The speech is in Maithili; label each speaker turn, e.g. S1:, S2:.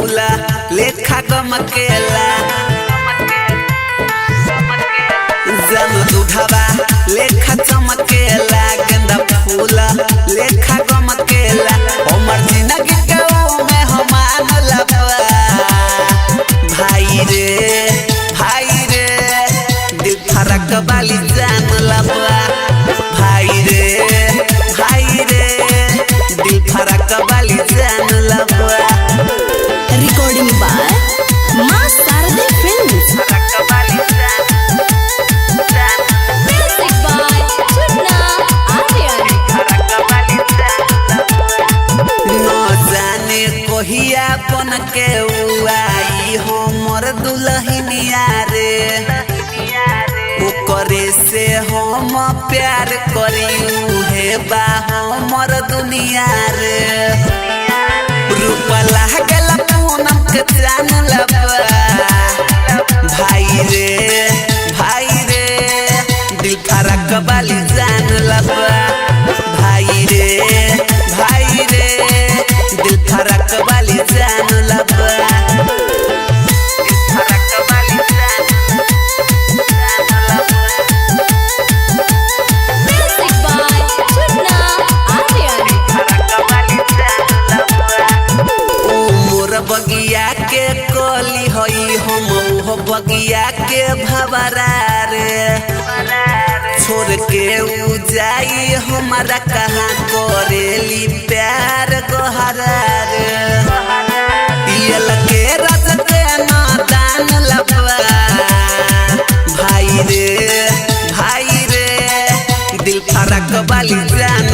S1: फूल लेखा गमकेला। जानू दूधवा लेखा चमकेला, गेंदा फूल लेखा गमकेला। हमर जिंदगी के में हम लबा। भाई रे भाई रे दिल फरक वाली जान लबा। भाई रे दिल फरक वाली जान लबा।
S2: Recording by Maa Sharde films. Music by Chunna Aryan.
S1: न जाने कहिया बन के आई हमर दुल्हनिया रे, ओकरे से हम प्यार करी उहे बा हमर दुनिया रे। रूप लागल पूनम के जान लबा। भाई रे दिल फरक वाली जान लबा। भाई रे दिल फरक वाली जान लबा।
S2: Music by Chunna Aryan.
S1: ओ मोर बगिया के कली हई हम ओहो बगिया के भवरा रे, छोड़ के उ जाई हमारा कहाँ करेली प्यार गोहरा रे। पियल के रज के नादान लबा। भाई रे दिल फरक वाली जान